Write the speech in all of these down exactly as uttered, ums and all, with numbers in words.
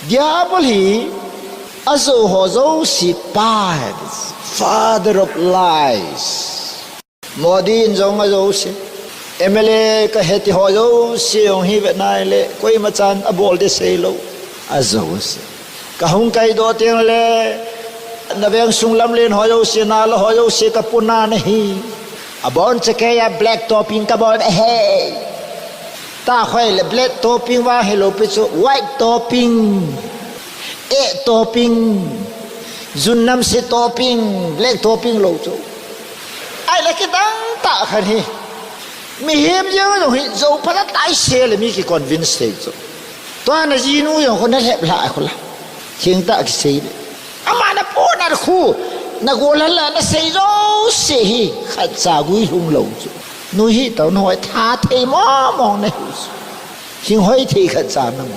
Diabol hi ajou ho jouse pa, father of lies. Modi in jong ajouse, M L A kahe ti ho jouse jong hi ve nai le, koima chan abol de sei lou, ajouse. Kahung kaidoh teng le, na veng sung lamlen ho jouse, nala ho jouse kapuna nahi. Abon chekei a black topping kabol ahi. Tahkhoi le black topping vang hilou pi chu, white topping, eh topping, jun namse topping, black topping lou chu. Ahile kidang tah khat hi. Mihem jeng jong hi jou phat a tai se le mi ki convince thei chu. Tua najinu jong khu nalhep lha khu la. Thengtah kisei le. Ama napohna khu, nagol hal a nasei jouse hi, khatcha guilhung lou chu. Nui hih tau, nahoi tha thei mong mong nahi chu. Hing hoi thei khatcha namu.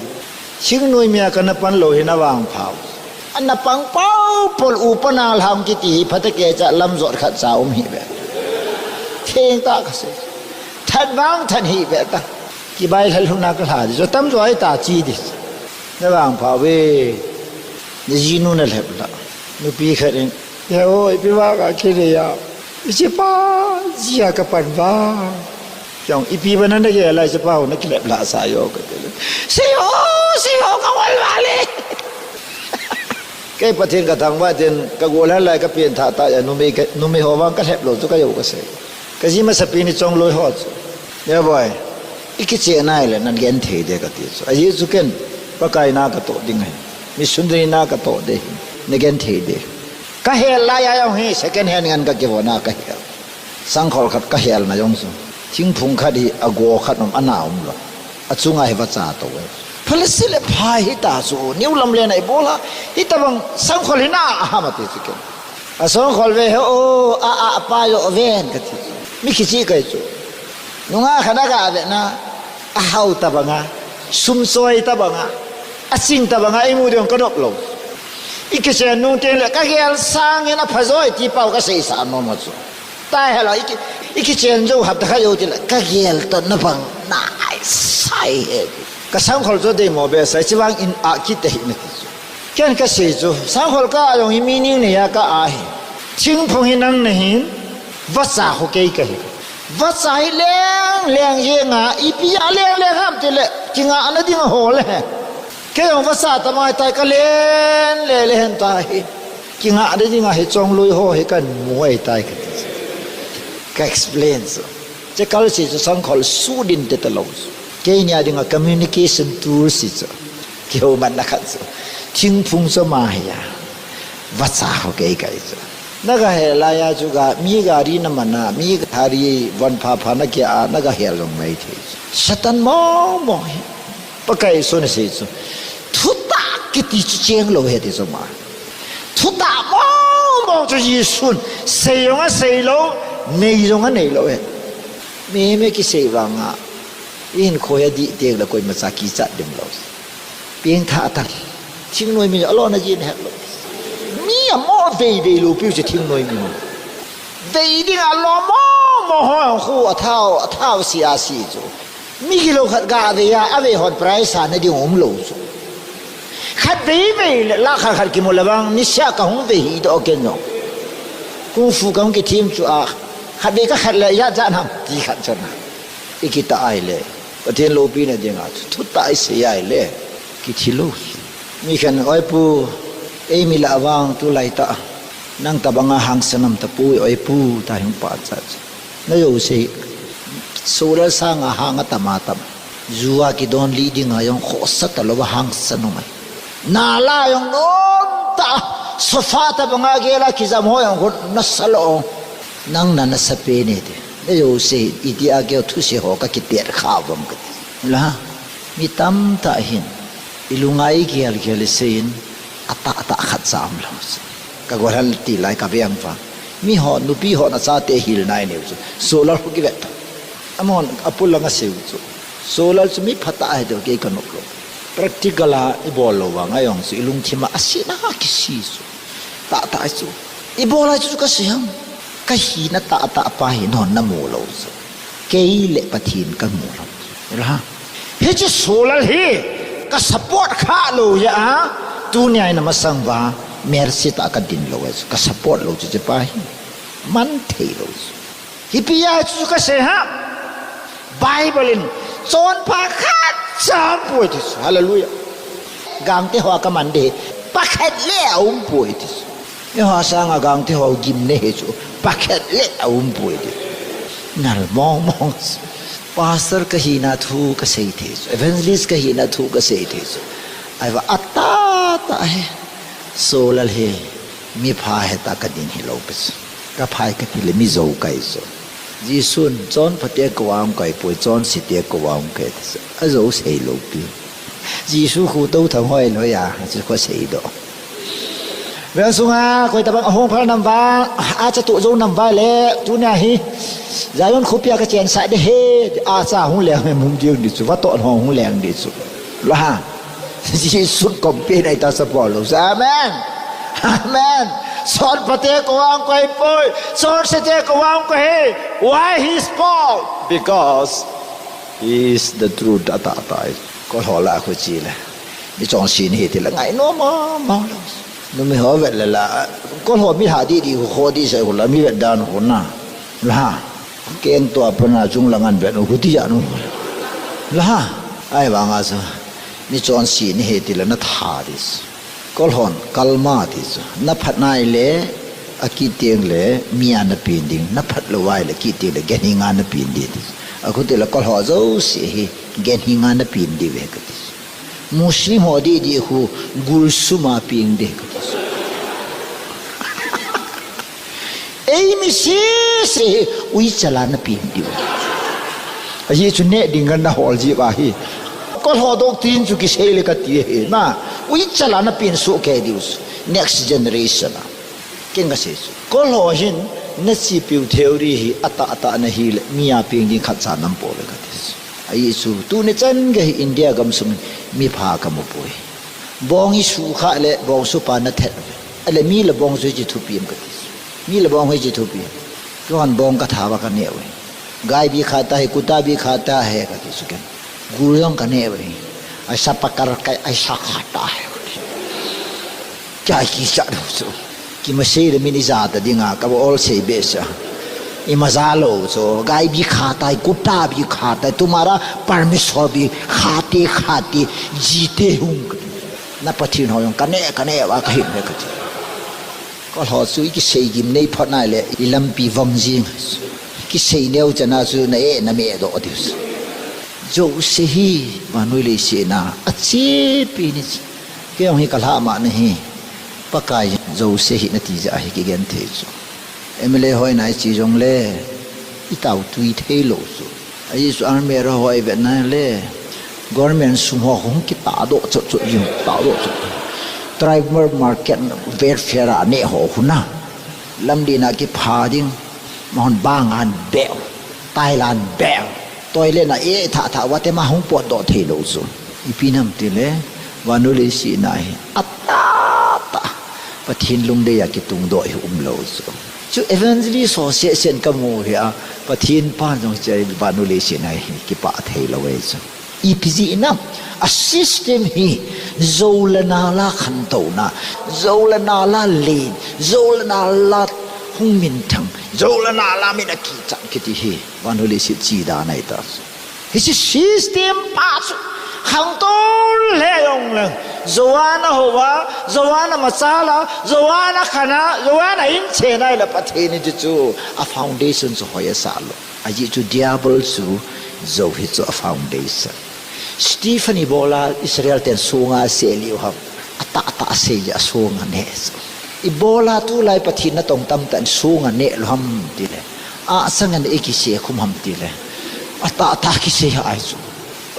Thingnoi mi a kana pan lou hi navangpha u. Ana pang pau pol u pa nang lhang kiti hi phatah keicha lamjot khatcha um hih ve. Thengtah kasei. That vang that hih ve ta. Kibai lhal huna kalha di. Jou tamjo ahi ta chi di. Navangpha uve. Najinu nalhep lha. Nupi khat in, he o, ipi vang a kile a, ichepa jia kapan vang. Kei jong ipi vang a nagel a, ichepa u nakilep lhasah jo kati le. Sei o, sei o, kangol vale. Kei Pathen kathangvah in, kagol hal lai kapen tha tah a, numei ka, numei ho vang kalhep lou chu kajou kasei. Kaji masapen hi chongloi ho chu. Neboi, ikichen nai le nagenthei de kati chu. Ajeh chu ken, Pakai na katoh ding ahi. Missionary na katoh de hi. Nagenthei de. Kahel lai a jong hi second hand ngen kakivon a kahel. Sangkhol khat kahelna jong chu. Thingphung khat hi ago khat um ana umlou. Achunga hi vacha tou e. Phalse le pha hita chu, new lamlen a ibol a, hitobang sangkhol hi na ham ati chu ken. Asangkhol ve he o, a, a, apa jo ven kati chu. Mi kichih kahi chu. Nungah khat aga vetna, ahao tobanga, sum choi tobanga, aching tobanga imu ding kanop lou. Ikichen nung teng le kagel sangin apha joi ti pau kaseisah nom a chu. Tai helou, iki, ikichen jou hapta khat jou tile, kagel toh nabang naisai he. Kasangkhol chu deimo behseh, chuvang in akit ahi nati chu. Ken kasei chu, sangkhol ka a jong hi meaning neiya ka ahi. Thingphung hi nang nahin, vacha khu kei kahi. Vacha hi leng leng jenga, ipi a leng leng ham tile, kingahna dinga hol e. Kei jong vacha tobang ahitai, kalen le le hen tahi. Kingahna dinga hi chongloi ho hi kamu ahitai kati chu. Ka explain chu. Chekal sei chu sangkhol sudin te talou chu. Keini a dinga communication tool sei chu. Kihomatna khat chu. Thingphung chu ama hi a. Vacha khu kei kahi chu. Nagahel laiya chu ga, mi gari namana, mi gari von phapha nakia, nagahel jong maithei chu. Satan mong mong hi. Pakai Jesun asei chu. Thutah kiti chu chenglou ahi ti chu ama. Thutah mong mong chu Jesun sei jong asei lou, nei jong anei lou ahi. Mihem kisei vanga, ihinkho hi adih teng le koimacha kichat ding lou. Pengthah tah. Thingnoi mi alona jin hetlou. Mi amo veivei lou piu chu thingnoi mi. Vei dinga lom mong mong ho khu athao, athao si asi chu. Migilou khat gavei a, avei hon prize ana ding umlou chu. Khatvei vei le lakh khat khat kimu le vang, nisea kahung vei hi doh ken jong. Kung fu kahung kithem chu a, khatvei kakhat le ijat jat ham ti khat chu na. Ikitah ahile, Pathen loupina dinga chu, thutah isei ahile, kithi lou. Mi khen, oi pu, eimi lah vang tulaitah, nang tobanga hangsan um tapoi, oi pu, tahung pachat chu. Najouse, Solal sanga hang atam atam. Jua kidonlih dinga jong khohsa talouva hangsan um ahi. Nala jong nomtah, sofa tobanga gela kijam ho jong khu nasa lou. Nang na nasapen e ti. Najouse, itia keiho thuse ho kakitet kha uvam kati. La, mi tamtah hin, ilunga igel gel iseiyin, atahtah khatcha umlou. Kagol hal ti lai kaveng vang. Miho, nupi hon achate hilna inei u chu. Solal khu kivet. Amahon apul langa seiyu chu. Solal chu mi phatah ahi diu kei kanop lou. Practical a ibol lou vanga jong chu ilungthima asina kisi chu. Tahtah chu. Ibol a chu kasei ham. Kahina tahtah pa hi nahon namu lou chu. Kei le Pathen kamu lou chu. Ila. Hiche Solal hi. Ka support kha lou jeh a, tunia hi na masang uva, mercy tah a ka din lou ahi chu. Ka support lou chu, hiche pa hi. Man thei lou chu. Hipi a chu ka sei ham. Bible in, chonpha khat cha um poi ti chu. Hallelujah. Gangte ho a ka man ding hi. Pakhat le a um poi ti chu. Eiho sanga gangte ho gimnei hi chu. Pakhat le a um poi ti chu. Nal mong mong chu. Pastor ka hina thu ka sei thei chu. Evangelist ka hina thu ka sei thei chu. Ahivang a tah tah hi. Solal hi. Mi pha hita ka din hilou pi chu. Ka phai ka ti le mi jou kahi chu. Jesun, chonphate kouva hung kahi poi, chonsete kouva hung kahi ti chu. Ajou sei lou pi. Jesu khu tou thang hoi lou ya, chu khu sei doh. Veng sunga, koi tabang ahung phal nam uva, acha tu jou nam uva le, tunia hi. Zion khopia ka chensah ding ahi, acha hung leng mum ding di chu, vatoh hung leng di chu. Lo ha. Jesu compare nai ta sa Paul. Amen. Amen. Chonphate kouva hung kahi poi. Chonsete kouva hung kahi. Why he is Paul? Because he is the truth. Ata ata. Kol ho lah a khu chi le. Mi chonse nahi ti le ngai nom mong mong lou. Numei ho vet le la. Kol ho mi ha di di khu kho di sa khu la mi vet dan khu na. La. Keng tua pana chung lang an vet u khu ti ja nu. La. Ahivanga sa. Mi chonse nahi ti le na tha di chu. Kol hon, karma ti chu. Na phat nai le, akit teng le, mi a na pen ding. Na phat lou vai le, kit teng le, ganhing a na pen ding ti chu. Akhu ti le, kol ho jouse hi, ganhing a na pen ding ve ka ti chu. Muslim ho di di khu, gulsum a pen ding ka ti chu. Ei mi sese hi, uicha la na pen diu. Ahi chu neh ding ngan na hol ji ba hi. Kol ho doctrine chu kisei le ka ti hi. Na, uicha la na pen soh kei diu. Next generation a. Ken ka sei chu. Kol ho hin, na chi piu theory hi, ata ata na hi le, mi a pen ding khat cha nam po le ka ti chu. Ahi chu, tuni chan gei hi India gam sung, mi pha ka mu poi. Bong i su kha le, bong su pa na thet. Ale mi le bong chu chi thupi em ka ti. Mi le bong hi chi thupi. Tuan bong ka tha ba ka neh uve. Gai bi khata hai, kuta bi khata hai ka ti chu ken. Gul jong ka neh uve. Aisa pakar kai, aisa khata hai. Kya ki cha do chu. Ki ma sei le min i ja ta dinga, ka ba ol sei be sa. I ma ja lou chu. Gai bi khata hai, kuta bi khata hai. Tumara permission bi khate khate. Jite hung. Na Pathen ho jong ka neh, ka neh uva ka hin ve ka ti. Kol ho chu i kisei gimnei phot nai le, i lampi vang jing. Kisei neo chana chu na eh, na meh doh diu. Jouse hi, vannoi leiset a, achepi ni. Kei jong hi ka lhah ma na hi. Pakai jouse hi na ti ja hi kigen thei chu. M L A hoi nai chi jong le, i tao tui thei lou chu. Ahi chu army ra hoi vet na le, government sum ho hung ki ta doh chot chot jing, ta doh chot. Tribal market welfare a neh ho khu na. Lamlen a ki pha ding, ma hon bang an beh, Thailand beh. Toilet na e tha tha uva te ma hung pot doh thei lou chu. Ipi nam ti le, vannoi leiset a hi, ata ta. Pathen lungdei a kitung doh hi um lou chu. Chu evangelist ho seh seh in ka mu hi a, Pathen pan jong chu vannoi leiset a hi kipah thei lou e chu. Ipi jeh inem, a system hi, jou le nal a khantouna, jou le nal a len, jou le nal a hung minthang, jou le nal a min a kichat kiti hi, vannoi leiset chi dan ahi ta. Hiche system pa chu, khangtou le jong le, jou a na hou a, jou a na machal a, jou a na khan a, jou a na in chen a ahile Pathen in chu chu, a foundation chu hoi a sah lou. Ajeh chu Diabol chu jou hi chu a foundation. Stephen ibola Israel ten songa aseh lih u ham. Atah tah asei jeh a songa neh chu. Ibola tulai Pathen natong tamtah in songa neh lou ham tile. Asang in ikisei khum ham tile. Atah tah kisei ahi chu.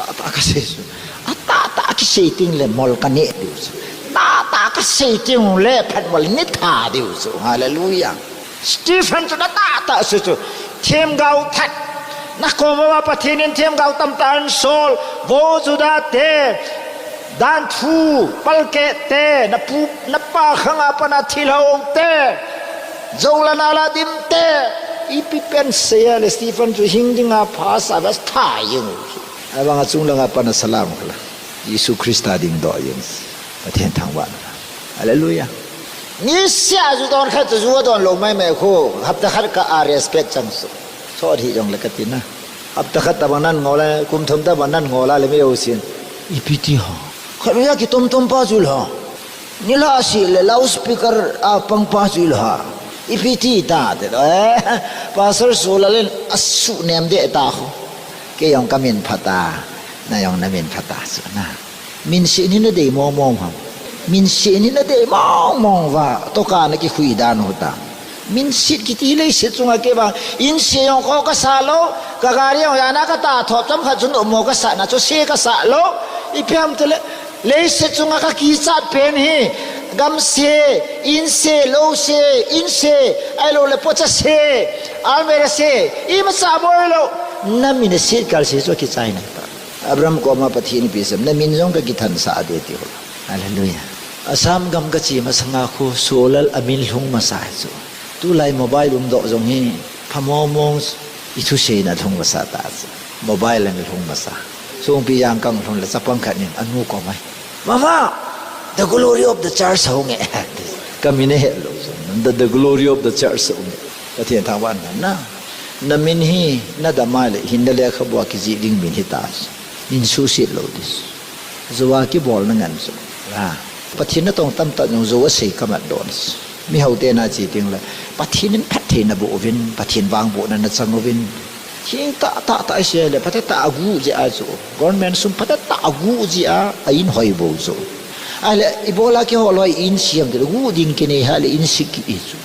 Atah tah kasei chu. Atah tah kisei teng le mol kaneh diu chu. Tah tah kasei teng le phat mol nitha diu chu. Hallelujah. Stephen chu na tah tah sei chu. Themgao that. Na kom uva Pathen in themgao tamtah ahin sol. Vo Juda te. Danthu, palkeh te, na pu, na pa khang a pat a thilha um te. Jou le nal a dim te. Ipi pen sei a le Stephen chu hing ding a pha sa va tha jeng u. Ahivang a chunglang a pat a salang u la. Jesu Christa ding doh jeng. Pathen thangvah. Hallelujah. Niseh a ju don khat chu ju adon lou maimai khu. Hapta khat kah a respect chang chu. Sot hih jongle kati na. Hapta khat tabang nan ngol a, kum thum tabang nan ngol a le mi lo sin. Ipi ti ham. Khatvei a kitom tom pa chu la. Nilhah seh le loudspeaker a pang pa chu la. Ipi ti ta te. Eh, Pastor Solal in asuh nem deh ta khu. Kei jong ka min phat a. Na jong na min phat a chu na. Minset hi na dei mong mong ham. Minset hi na dei mong mong uva, toh kana kikhui dan u ta. Minset kiti leiset chunga kei vang, inseh jong kho kasah lou, ka gari jong jana kata thop chomkhat chun um mo kasah na chu se kasah lou, ipi ham tile, leiset chunga kakichat pen hi, gamse, inse, louse, inse, ahilou le pocha se, almirah se, imacha boi lou, na min a set kal se chu kichai nai ta. Abraham koma Pathen in ipi asei em, na min jong ka kithansah ding ati ho. Hallelujah. Assam gam kache masanga khu Solal a min lhung masa chu. Tulai mobile umdoh jong hi pha mong mong i thuseina lhung masa ta chu. Mobile a min lhung masa. Songpi jang kang lhun le chapang khat in anu koma. Mama, the glory of the church hung e. Ka min ahe lou jong. The, the glory of the church hung e. Pathen thangvah na. Na min hi, na dam a le, hinna lekhabu a kijih ding min hita. Min suhset lou ding. Jou a kibolna ngen chu. Ha. Pathen natong tamtah jong jou a sei kamat don. Mihao te na che teng le, Pathen in phatthei naboh uvin, Pathen vangbohna nachang uvin. Theng tah tah tah ise le, phatah tah a gu jeh a chu. Government sum phatah tah a gu jeh a, a in hoi bou chu. Ahile, ibola kihol hoi in siam te le, gu ding kinei ha le in si kit i chu.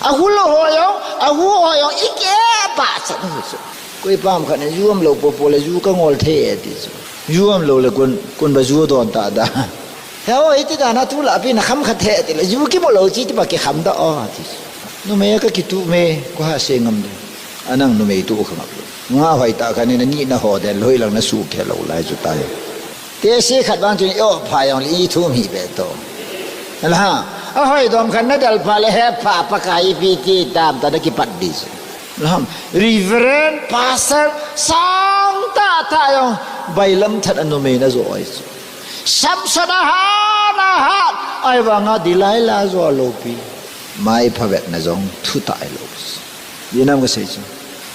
Ahul ho jong, ahu ho jong, i kipah chan u chu. Koi pam khat in ju umlou popo le ju ka ngol thei e ti chu. Ju umlou le kun, kun ba ju don ta da. He o, iti dan a tulai pi na kham khat thei ti le, ju kimu lou chi ti ba kikham da o ti chu. Numei a ka kituh me, ko ha sei ngam de. A nang numei tuh ka ngap lou. Nga hoi ta khan in a ni na ho den loi lang na su ke lou lai chu tai. Te se khat vang chu ni o pha jong le i thum hi be to. La ha. A hoi dom khan na del pha le he pha Pakai ipi ti tam ta na kipat di chu. La ham. Reverend, Pastor, sang tah tah jong. Bailam that a numei na jo oi chu. Samson a hat, a hat. Ahivang a Delilah jo lou pi. Mai phavetna jong thutah lou. Dinam ka sei chu.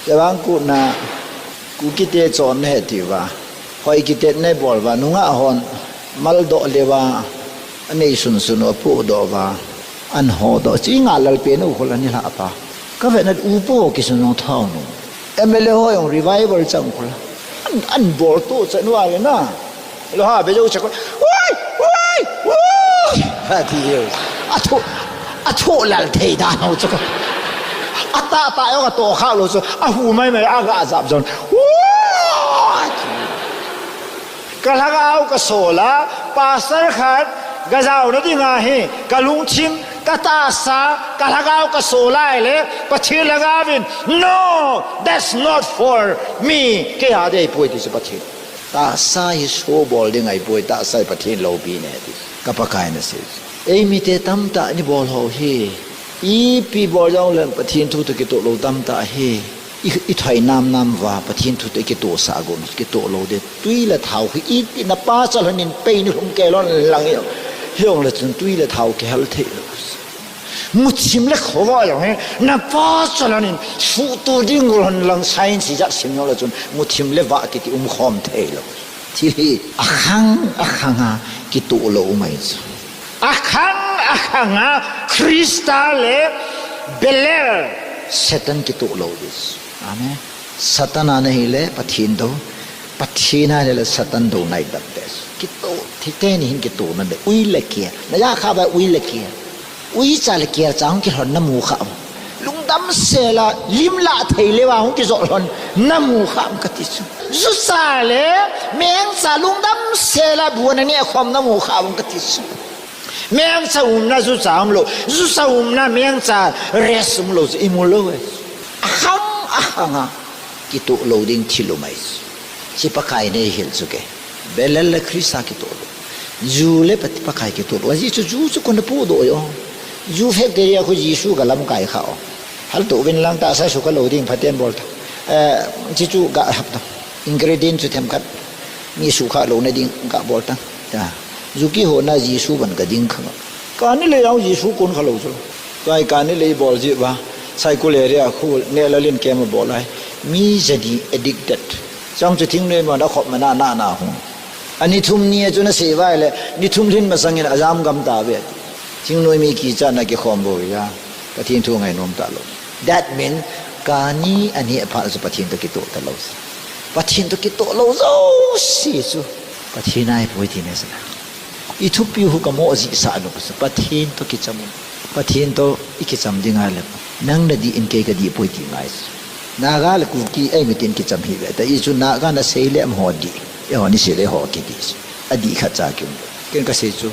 Chevang kona, Kuki te chonna he ti uva. Hoi kitet na bol uva, nungah hon, maldoh le uva, anei sunsun u apohdoh uva, an hodoh. Chi nga lalpen u khol ani lhah pa. Ka vetna u po kisun jong thao nu. M L A ho jong revival chang khol. An, an bol tu chan uva le na. Lo ha, be jo chak. Oi, oi, oi. Ha ti yo. A tho, a tho lal thei da no chak. A ta ta yo ka to kha lo chu. A hu mai mai a ga jap jon. Oi. Ka lhagao ka sola, pastor khat, ga jao na dinga hi, ka lungthim, ka tahsa, ka lhagao ka sola le, Pathen lhagao in, no, that's not for me. Kei a dei poi ti chu Pathen. Tahsa hi so bol ding ahi poi, tahsa hi Pathen loupi ne ti. Ka Pakai na sei. Ei mite tamtah ni bol ho hi. Ipi bol jong leng Pathen thu toh kitoh lou tamtah hi. I, i thoi nam nam uva Pathen thu toh i kitoh sah gon, kitoh lou de. Tui le thao hi iti na pa chal hon in pei ni lhum kei lon lang hi. Hi jong le chun tui le thao kihal thei lou. Muthim le khovah jong hi, na pa chal hon in, suhtu ding gol hon lang science jat sim jong le chun, muthim le vah kiti um khom thei lou. Thil hi, akhang, akhang a, kitoh lou um ahi chu. Akhang, akhang a, Christa le Belial, Satan kitoh lou ding chu. Amen. Satan a na hi le, Pathen dou, Pathen a le, le Satan dou nai dam te. Kitoh, thi te ni hin kitoh na de, ui le kia. Na ja kha ba ui le kia. Uicha le kelcha hung kilhon na mu kha am? Lungdam sela, lim la thei le va hung kijot lhon na mu kha am kati chu. Jucha le mengcha lungdam sela bu na ne khom na mu kha am kati chu. Mengcha umna jucha umlou, jucha umna mengcha rest umlou chu i mu lou e. Akhang, akhang a kitoh lou ding thil um ahi chu. Chi Pakai nei hil chu ke. Belial le Christa kitoh lou. Ju le Pat-, Pakai kitoh lou. Ajeh chu ju chu kon na pu do yo. Ju factory a khu Jesu ga lamkai kha o. Hal to vin lang tahsa sukha lou ding phaten bol ta. Eh, chi chu ga hap ta. Ingredient chu themkhat. Mi sukha louna ding kabol tan. Tia. Ju kihona Jesu ban kading kha. Kani le jong Jesu kon kha lou chu. Tua hi kani le bol ji ba. Saikul area khu neh la lin kema bol ai. Mi jadi addicted. Chang chu thingnoi ma na khop ma na na na hu. Ani thum ni chu na sei vai le, ni thum lhin masangin ajam gam ta ve. Thingnoi mi kicha na kikhom bo ya. Pathen thu ngai nom ta lou. That mean, kani ani apha chu Pathen to kitoh ta lou. Pathen to kitoh lou jouse chu. Pathen a ipui ti ne sa. I thupi hu kamo ji sa nu chu. Pathen to kicham. Pathen to i kicham ding a le. Nang na di in kei ka di pui ti ngai. Naga le Kuki ei mitin kicham hi ve. Ta i chu Naga na sei le am ho di. E ho ni sei le ho ki di. A di khat cha ki. Ken ka sei chu.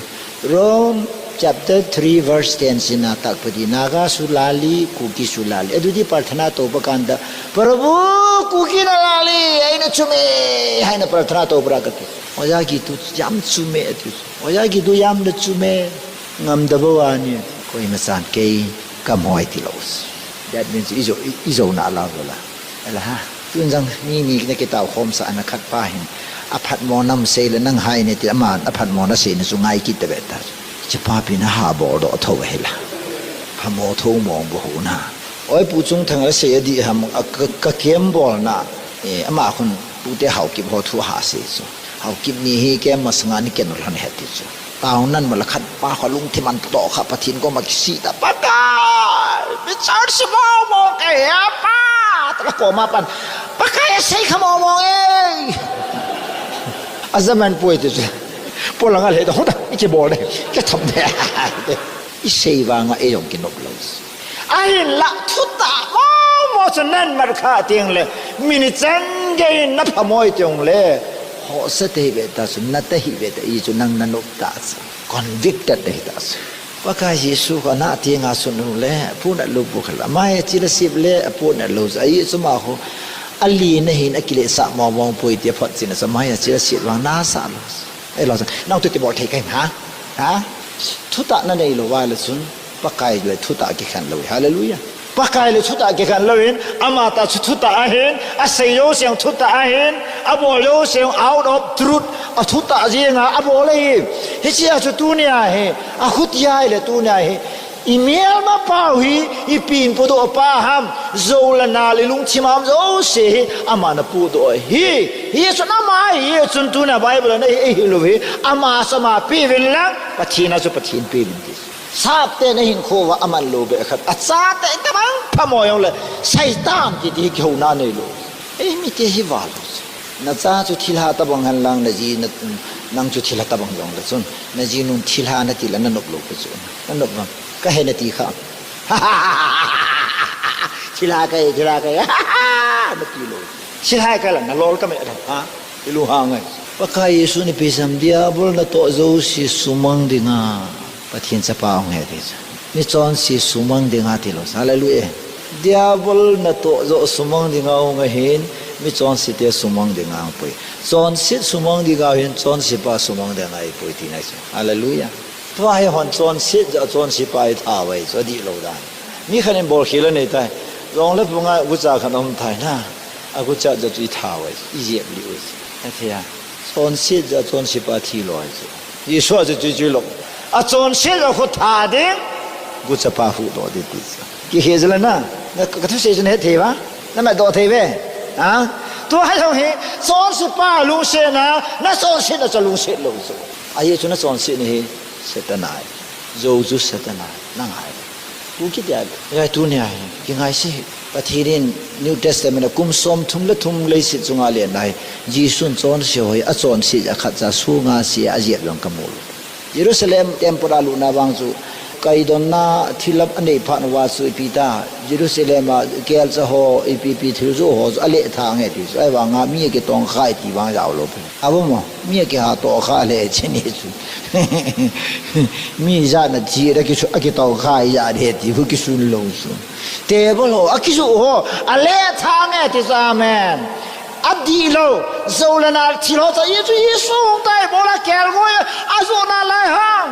Rome chapter three verse ten sina tak padi Naga su lali, Kuki su lali. Edu di prarthana to pakanda. Prabhu Kuki na lali, ei na chume, hai na prarthana to pra kati. Oja ki tu jam chume ati. Oja ki tu jam na chume. Ngam da bawa ni. Koi masan kei kam hoi ti los. That means izo, izo na la la. Ala ha. Tun jang mi ni na kitao khom sa na khat pa hin. Aphat mo nam sei le nang hai ne ti aman aphat mo na sei na chu ngai kit ta be ta. Chi pa pi na ha bol do tho he la. Pha mo tho mo bo hu na. Oi pu chung thang la sei a di ham a ka, ka kem bol na. E, ama khun pu te hau kip ho thu ha sei chu. Hau kip ni hi kem ma sanga ni ken lhon he ti chu. Tao nan ma la khat pa kho lungthim an to kha Pathen ko ma kisi ta Pakai. Mi char si mo mo ka ya pa. Ta ko ma pan. Pakai sei kha mo mo e. Azaman pui ti chu. Polanga le da hoda, i kibol de, kitham de. I sei vanga eijong kinop lou. Ahinla, thutah mo mo chu nan mar kha teng le, minute chan gei na phamoi teng le, ho sa te hi ve ta chu, na ta hi ve ta, i chu nang na nop ta chu. Convicted de hi ta chu. Pakai Jesu ka na ti nga sun u le, pu na lu bu khala. Mai chi la sip le, pu na lu. Ai chu ma ho. Ali na hin a kile sa mo mo pui ti phot chin sa mai chi la sip vang na sa lo. Ei lo sa. Nang tu ti bol thei kai ha? Ha? Thutah na nei lo va le sun. Pakai le thutah ki khan lo. Hallelujah. Pakai le thutah ki khan lo in, ama ta chu thutah ahin, a sei lo siang thutah ahin, a bol lo siang out of truth, a thutah jinga, a bol hi. Hi chia chu tu ni a hi. A khut yai le tu ni a hi. I mial ma pau hi, i pin pu do pa ham, zo la na li lung chim ham zo se hi, ama na pu do hi. Hi chun ama hi, hi chun tu na Bible na hi, hi lu hi, ama sa ma pi vin lang, Pathen a chu Pathen pi vin ti. Sap te na hin kho va aman lo be khat, a cha te ta bang pha mo yong le, Satan ki ti ki ho na nei lo. Ei mi te hi va lo. Na cha chu thilha ta bang han lang na ji na, nang chu thilha ta bang jong le chun. Na ji nun thilha na ti la na nop lo pe chu. Na nop bang. Ka he na ti kha. Thilha kai, thilha kai. Na ti lo. Thilha kai la na lol ka me da. Ha? I lu ha ngai. Pakai Jesu ni pe sam diabol na to zo si sumang dinga. Pathen chapa hung he ti chu. Mi chonse sumang dinga ti lo. Hallelujah. Diabol na to zo sumang dinga hung ahin, mi chonse te sumang dinga hung pui. Chonset sumang dinga hin, chonse pa sumang dinga i pui ti nai chu. Hallelujah. Tua hi hon chonset ja chonse pa i tha vai chu di lo dan. Mi khan in bol khel a nei tai. Jong le punga gucha khan om tai na. A gucha ja chu i tha vai. I jep li u. A thia. Chonset ja chonse pa thi lo ai chu. Jesu a chu chui chui lo. A chonset ja khu tha ding. Gucha pa hu do de ti chu. Ki he jela na. Na ka thu se jun he thei va. Na ma do thei ve. Ha? Tu hai jong hi chonse pa lungset na, na chonset na cha lungset lo chu. A hi chu na chonset ni hi Satan ai. Zo chu Satan ai. Na ngai. Pu ki dia. Ngai tu ni ai. Ki ngai se. Pathen in New Testament a kum som thum le thum leiset chunga len lai. Jesun chonse hoi, a chonse a khat cha sunga se a jep jong ka mu lo. Jerusalem temple a lutna vang chu, kaidonna thilha a nei phat uva chu ipi ta, Jerusalem a kelcha ho, ipi pi thil jo ho chu a leh thang e ti chu, ahivanga mi a kitong khai ti vang jao lo. Abo mo, mi a kiha to kha le chini chu. Mi jat na thi ra ki chu, a kitong khai ja de ti hu kisun lo chu. Table ho, a kisu ho, a leh thang e ti chu, amen. A di lo, zo le na thil ho cha, Jesu, Jesu, tai bola kelngoi, a zo na lai ham.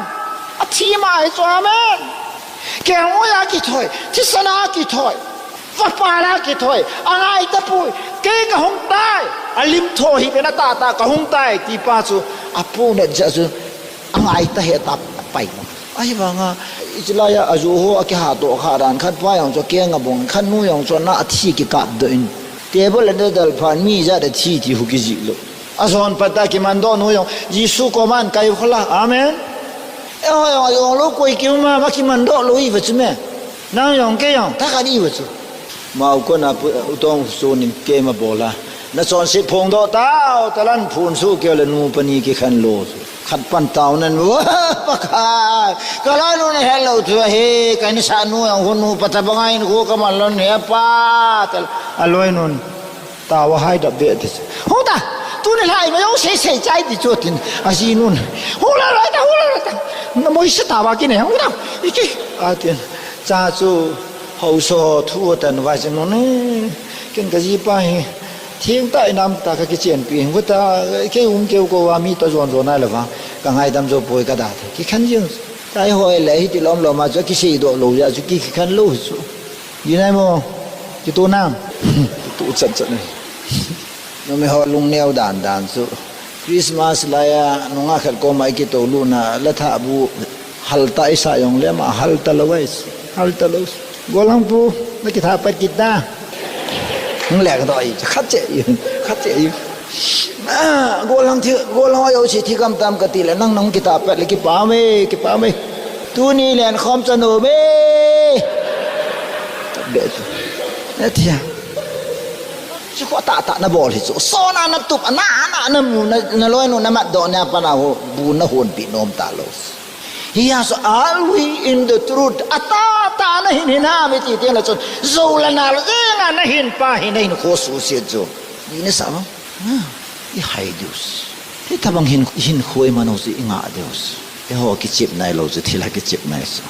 A thi ma hi chu, amen. Kelngoi a kithoi, thisan a kithoi, vapal a kithoi, a ngai tapui, Kei kahung tai, alim tho hi kena tata kahung tai, ti pa chu, apu na ja chu, angai ta he ta pai. Ahivanga, ichilaya aju ho akiha to kha dan khat pa jong chu kenga bong, khat nu jong chu na athi kikap doh in. Table le dal phan mi ja da thi ti hu kijih lou. Ajon pata kiman doh nu jong, Jesu koman kai khola. Amen. Eiho jong, ajong lou koi kiuma, ma kiman doh lou iva chu me. Nang jong kei jong, ta kani iva chu. Mau kona pu, utong sunin keima bola. Na chonse phong doh tao, talan phun su keo le nu pani kikhen lou. Khat pan tao nan, wa, pakai. Kala nu na hello tu he, kani sa nu jong hu nu pata bangai nu ko kaman lon he pa. Tal, aloi nun. Tao a hai da be ti. Hung ta, tuni lai ma jong sei sei chai ti chu tin. Aji nun. Hung la la ta, hung la la ta. Na moi se tao a kine, hung ta. Iki, atin. Cha chu, hausa thu tan vai se nun. Ken kaji pa hi. Thing ta inam ta ka kichen pi. Hung ta, kei um keu ko wa mi ta jon jon ai la wa. Ka ngaidam jo poi ka da. Kikhen jing. Chai hoi le hiti lom lom a chu kisei doh lou ja chu kikhen lou chu. Inai mo, kitu nam. Kitu chat chat ni. Numei ho lungneo dan dan chu. Christmas laiya, nungah khat koma ikitoluna, la tha bu, hal ta isa jong le ma, hal ta lou ai. Hal ta lou. Golang pu, na kitha pat kit ta. Hung le ka doi, khat che, khat che. Ah, golang thi, golang ho jouse thi kam tam kati le, nang nang kitha pat le kipa me, kipa me. Tuni len khom cha no me. Be tu. Na thia. Chu ko ta ta na bol hi chu. So na na tup, na, na, na mu, na, na loi nu, na mat do, na pa na ho, bu na hon pi nom ta lou. Hi ya so, are we in the truth? A ta, ta na hin hin ha, mi ti ti na chun. Zo la na la, e nga na hin pa hin, na hin kho su si chu. Ni na sa mo? Ah, i hai Deus. Hi tabang hin, hin khoi ma no si i nga Deus. Eiho kichep nai lou chu, thil a kichep nai chu.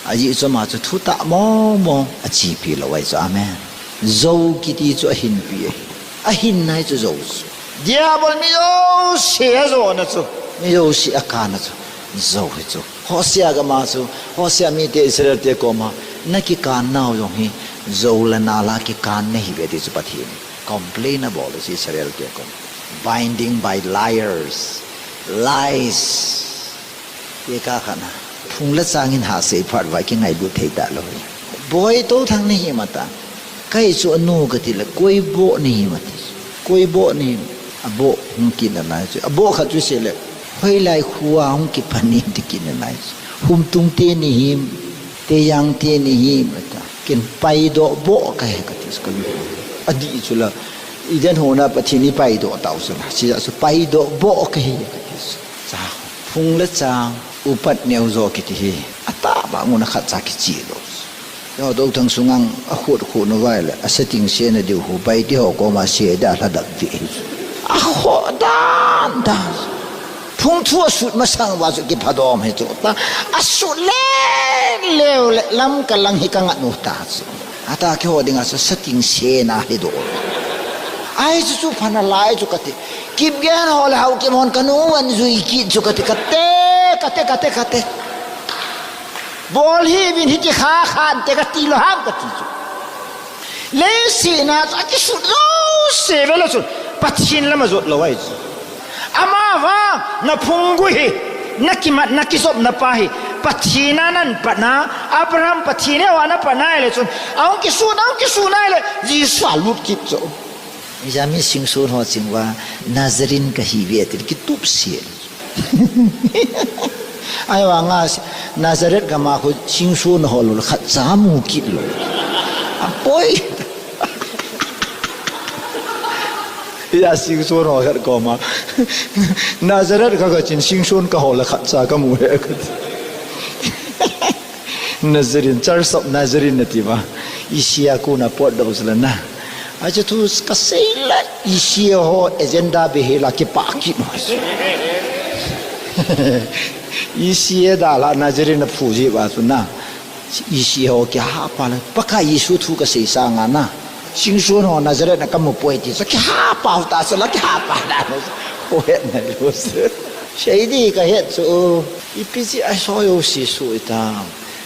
Ajeh chu ama chu thutah mong mong achepi lou ahi chu. Amen. Zo kiti chu ahinpi ahi. Ahin nai chu zo chu. Diabol mi jouse ajona chu. Mi jouse akana chu. Zo hi chu. Hosea gama chu. Hosea mite Israel te koma. Na kikan nau jong hi. Zo le nal a kikan nahi ve ti chu Pathen. Complain abol chu Israel te kom. Binding by liars. Lies. Tekah khat na. Phung le chang in ha sei phat uva kingailut thei ta lou. Boi Touthang nahi ma ta. Kei chu anu kati le koi boh nahi ma ti. Koi boh nahi. Aboh hung kit nalai chu. Aboh khat chu sei le. Hoilai khu a hung kipan in ti kit nalai chu. Humtung te nahi. Tejang te nahi ma ta. Ken Paidoh boh kahi kati chu ka lu. Adih chu la. Eden hon a Pathen in eipaidoh tau chu la. Chuti a chu Paidoh boh kahi kati chu. Cha, phung le chang, upat neo jo kiti hi, atah bang un a khat cha kiche lou. Yo, Touthang sungang a khut khut nu vai le, a setting se na diu hu, bai ti ho koma se da la dap ve hi. A kho dan dan. Phung thu a sut masang va chu kiphadom hi chu. Ta, a sut le, leu le, lam ka lang hi ka ngat nu ta chu. Ata keiho dinga chu setting se na hi do. Ai chu chu phana lai chu kati. Kipgen ho le Haokip hon kanu an jui kit chu kati kate, kate, kate, kate. Bol hi vin hiti kha khan te kati lou ham kati chu. Leiset na chu akisut jouse ve lou chu. Pathen lama jot lou ai chu. Amavang, na phunggui hi, na kimat, na kijopna pa hi, Pathen a na patna, Abraham Pathen a na patna ahile chun, ahung kisun, ahung kisun ahile, Jesu a lut kit chu. Ijami Singson ho ching uva, Nazarene kahi ve ti kitup se. Ahivanga Nazareth gam a khu Singson ho lou khat cha mu kit lou. Apoi. Iya Singson ho khat koma. Nazareth kha kachin Singson kaho la khat cha kamu he. Nazarene, Church of Nazarene nati uva. Isia kuna potdoh chu la na. Achu thu kasei la isia ho agenda be hi la kipah kit mo. Isia da la Nazarene na phu ji uva chu na. Isia ho kihapa la. Pakai Jesu thu kasei sanga na. Singson ho Nazareth na kamu poi ti chu kihapa ta chu la kihapa da. Ho het na lo se. Sei di kahet chu. Ipi ji a so jouse su ita.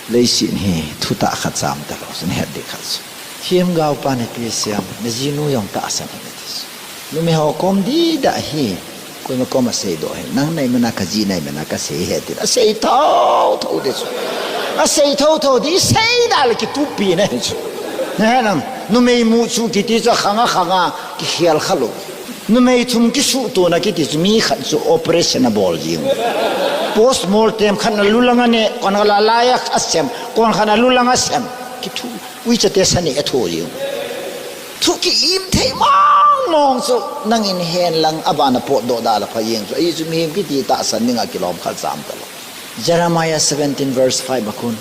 Leiset hi thutah khat cham talou, chun het ding khat chu. Themgao pan ipi asei em, najinu jong tahsan hih in ati. Numei ho kom dida hi, koima kom asei doh hih in, nang nai mana kaji nai mana kasei ahi ati. Asei thotho ding chu. Asei thotho ding, seida le kitup pi na hi chu. Nahe nam, numei mu chu kiti chu khanga khanga kikhel kha lou. Numei thum kisuhtona kiti chu mi khat chu operation abol jing. Post mortem khat na lulang ane, kon khat la laiya asem, kon khat na lulang asem. Kithu, uicha te sani atho jing. Thu ki-im thei mong mong chu nangin hen lang abana potdoh da la pha jing chu. Ahi chu mihem kiti tahsan dinga kilom khat jam talou. Jeremiah seventeen verse five a kon,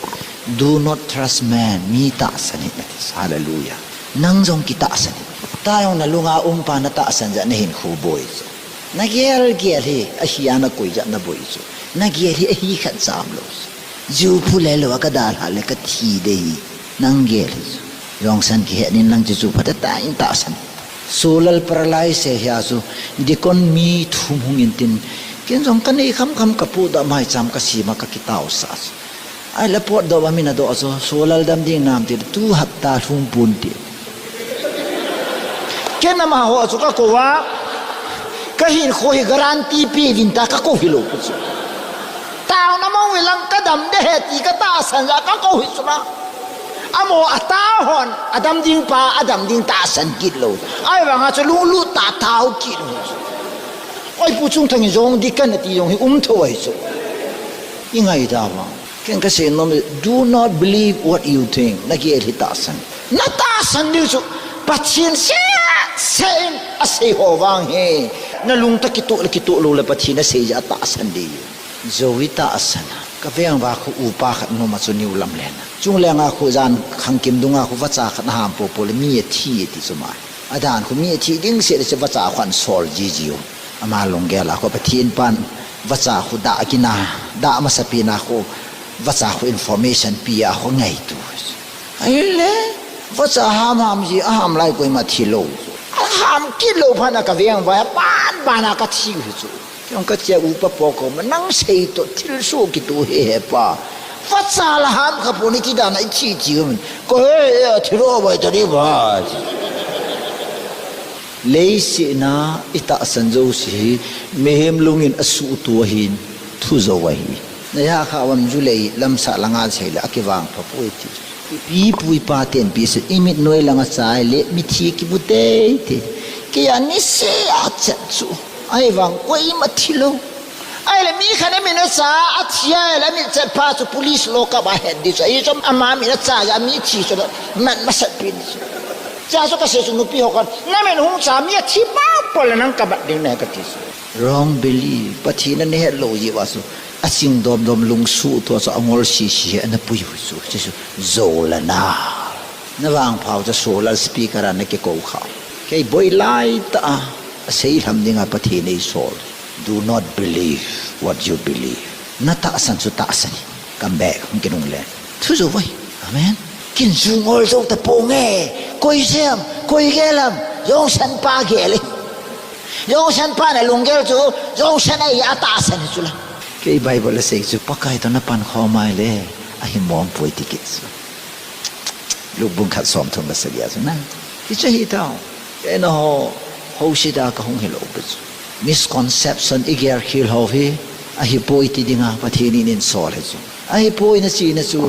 "Do not trust man, mi tahsan hih in ati." Hallelujah. Nang jong kitahsan hih in. Tah jong nalunga um pa natahsan jeh a nahinkho boi chu. Nagel gel hi, ahi a nakoi jeh a naboi chu. Nagel hi, ahi khat jam lou chu. Ju phu le lou a kadalhah le kathi ding ahi. Nang gel hi chu. Jongsan kihet in lang chu chu phatah in tahsan. Solal paralyze hi a chu, deacon mi thum hung in tin, ken jong kanei kham kham kapu da mai cham kasima kakitao sa chu. Ahile potdoh ba min adoh chu, Solal dam ding nam ti, tu hapta lhung pon ti. Ken amaho chu kakou a, kahinkho hi guarantee pe vin ta kakou hilou pu chu. Taona mong in lang kadam ding ahi ti katahsan jeh a kakou hi chu na. Amaho atao hon, adam ding pa, adam ding tahsan kit lou. Ahivanga chu lunglut tah tao kit lou. Oi, Pu Chungthang in jong deacon ati jong hi um tho ahi chu. I ngai da vang. Ken kasei nom, do not believe what you think. Nagel hi tahsan. Natahsan ding chu Pathen seh seh in asei ho vang hi. Nalung tah kitoh le kitoh lou le Pathen asei jeh a tahsan ding. Jou i tahsan a. Kaveng uva khu upa khat nom a chu New Lamlen a. Chunglenga khu jan khangkim dunga khu vacha khat aham popo le mi athi ati chu ma. Adan khu mi athi ding seh le chu vacha khu ahin sol jiji u. Ama lunggel a khu Pathen pan vacha khu dah kit na, dah masapen a khu vacha khu information pe a khu ngaito. Ahile, vacha ham ham ji, aham lai koima thi lou. Aham kit lou phat na kaveng uva, pan pan a kathi u hi chu. Kei jong kache upa po koma, nang sei toh thilsoh kitoh hi he pa. Vacha la ham kha pon iti dan a ithi thi u min. Ko he, he, thi lou bai ta di ba. Leiset a itahsan jouse hi, mihem lungin asuhtoh ahin, thu jou ahi. Naja kha uvam julei lamsah langa sei le akivang pha poi ti. Ipi pu ipa ten pi se, imit noi langa chai le mithi kimu teitei. Kei a niseh a chet chu. Ahivang koima thi lou. Ahile mi khat amin acha, athi ahile amit chet pha chu police lock up a het ding chu. Ahi chu ama min acha jeh a mi thi chu mat masat pi ding chu. Chua chu kasei chu nupi ho khat, namin hung cha mi athi pa po le nang kamat ding nahi kati chu. Wrong belief, Pathen in nahet lou jeh uva chu. Aching domdom lungsuhtoh chu angol sisi hi ana pui u chu. Chu chu jou la na. Navangpha u chu Solal speaker a nakikou kha. Kei boi laitah a, asei lham dinga Pathen in eisol. Do not believe what you believe. Natahsan chu tahsan in. Come back, hung kinungle. Thu jou vai. Amen. Kin ju ngol jou tapou nge. Koi sem, koi gel am. Jongsan pa gel e. Jongsan pa nalunggel chu, jongsan ahi atahsan hi chu la. Kei Bible asei chu, Pakai toh napan khom a ahile, ahi mong poi ti kit chu. Luke bung khat som thum le sagi a chu na. Hiche hi tao. Kei nangho, housetna kahung hilou pi chu. Misconception igel khel ho hi, ahipoi ti dinga Pathen in einsol hi chu. Ahipoi nachena chu,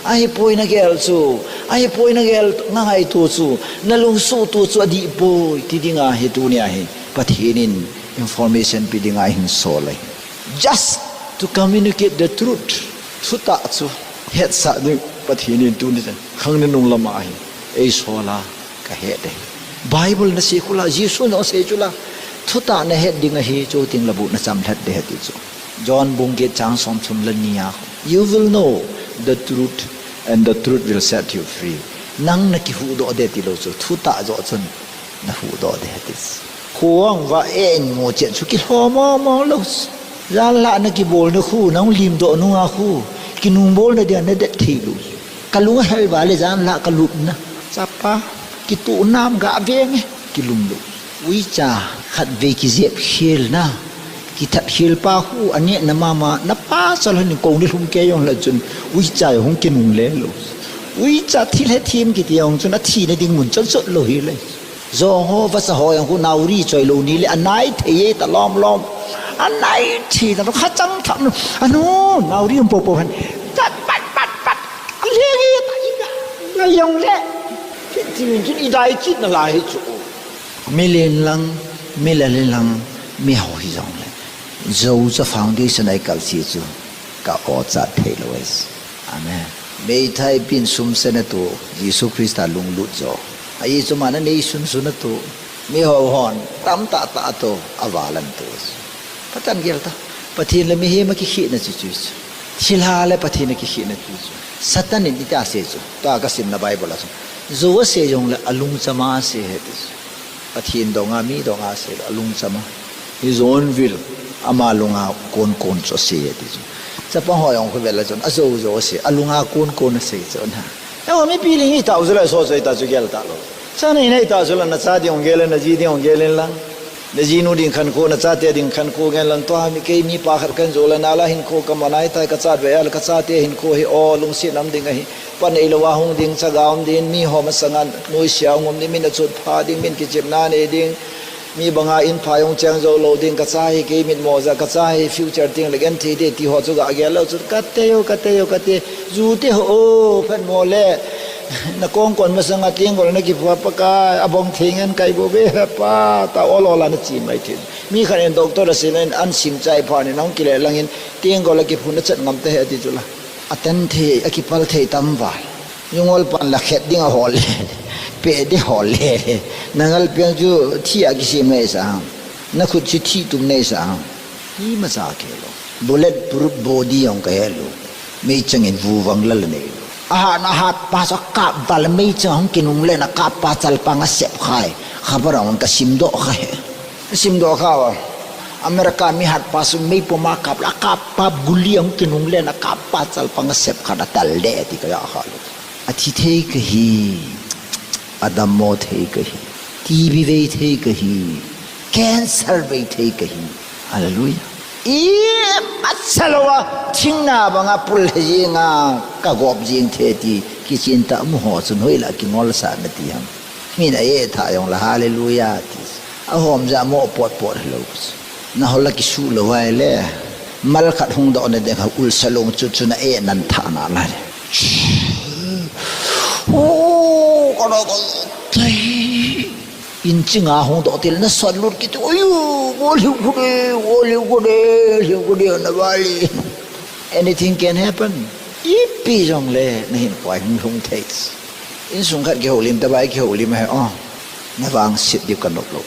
ahipoi nagel chu, ahipoi nagel nangaito chu, nalungsuhtoh chu adihpoi ti dinga hi tunia hi Pathen in information pe dinga einsol ahi. Just to communicate the truth. Thutah chu hetsah ding Pathen in tuni chan khang nunung lama hi eisol a kahet e. Bible nasei khu la, Jesu nasei chu la, thutah nahet ding ahi, chuteng le bu nachamlhat ding ahi ti chu. John bung get chang som thum le ni a, "You will know the truth, and the truth will set you free." Nang nakihuhdoh ding tilou chu, thutah joh chun nahuhdoh ding ahi ti chu. Kho ang uva eimu chet chu kilhom mong mong lou chu. Janlhah nakibol na khu, nahung limdoh nunga khu, kinungbolna dia nadet thei lou chu. Kalung ahel uva le janlhah kalupna. Chapa, kitoh nam ga veng e, kilum lou. Uicha khatvei kijep khel na. Kithat khel pa khu, aneh na mama, napa chal hon in kou nilhum kei jong le chun, uicha hung kinungle lou. Uicha thil hethem kiti jong chun athina ding mun chon chot lou hile. Jong ho vacha ho jong khu nauri choi lou ni le anai thei e ta lom lom. Anai thei ta kha chang tham nu. Anu nauri um po po han. Chat pat pat pat. Lenge ta ina. Jong le. Thil chun idai chit na lai hi chu. Mi len lang, mi lal lang, mi ho hi jong le. Jocha foundation a ikal si chu. Ka o cha thei lou e. Amen. Meithai pin sum sena tu, Jesu Christa lunglut jo. Ahi chu mana nei sun suna tu, mi ho hon, tam ta ta tu, aval an tu. Patan gel ta. Pathen le mihem a kikhehna chu chu chu. Thilha le Pathen a kikhehna chu chu. Satan in ita se chu. Ta ka simna Bible a chu. Jo ase jong le alung chama ase he ti chu. Pathen donga, mi donga ase, alung chama. Hi jon vil, ama lunga kon kon chu ase ti chu. Chapang ho jong khu vel a chun, ajo jo ase, alunga kon kon ase chu na. Ewa mi piling ita u chu la so so ita chu gel ta lou. Cha nei nei ta chu la na cha ding ong gel, na ji ding ong gel in lang. Na jinu ding khankho, na chate ding khankho ngen lang tua mi kei mi pa khat kan jo la na la hinkho ka manai tai ka chat ve a la ka chate hinkho hi o lungset nam ding ahi. Pa nei lou a hung ding, chaga um ding, mi ho masanga nuisat a hung um ding, min achot pha ding, min kichepna nei ding, mi banga in pha jong cheng jou lou ding, ka cha hi kei mitmo ja, ka cha hi future ting le gen thei te ti ho chu ga gel lou chu, ka te o, ka te o, ka te, ju te ho, o, phat mo le, na kong kon masanga ting gol na kipha pa ka, abong thei ngen kai bo be, pa, ta ol ol a na chi mai thei. Mi khat in doctor a sin in an sim chai pha ni, nong kile lang in, ting gol a kiphun na chat ngam te he ti chu la. Atan thei, akipal thei tam val. Jungol pan la khet ding a hol le. Pe ding hol le. Nangal piang chu thi a kisim nei sa. Na khut chu thi tum nei sa. Ima cha ke lou. Bullet proof body jong ka he lou. Meichang in vu vang la la nei lou. Ahat na hat pa sa kap val meichang hung kinung le na kap pa chal pa nga sep khai. Khabar ang ka sim doh khai. Sim doh kha va. America mi hat pa su mei puma kap la kap pa guli ang kinung le na kap pa chal pa nga sep kha na tal le ti ka ya kha lo. Athi thei ka hi. Adammo thei ka hi. T B vei thei ka hi. Cancer vei thei ka hi. Hallelujah. I masalo a thingna banga pul he jinga ka gop jing the ti kichin ta mu ho chun hoi la kingol sa na ti ham. Min a e tha jong la hallelujah ti. A hom ja mo pot pot lo. Na hol la kisu lo vai le. Mal khat hung do na de kha ul salong chu chu na e nan tha na la le. O, ka na ka tai. In chinga hung do til na sot lut kit. Oyu, o liu ku de, o liu ku de, liu ku de na vali. Anything can happen. Ipi jong le na hin khoi hung hung thei. Insung khat kiholim, tabai kiholim he, o. Na vangset diu ka nop lo.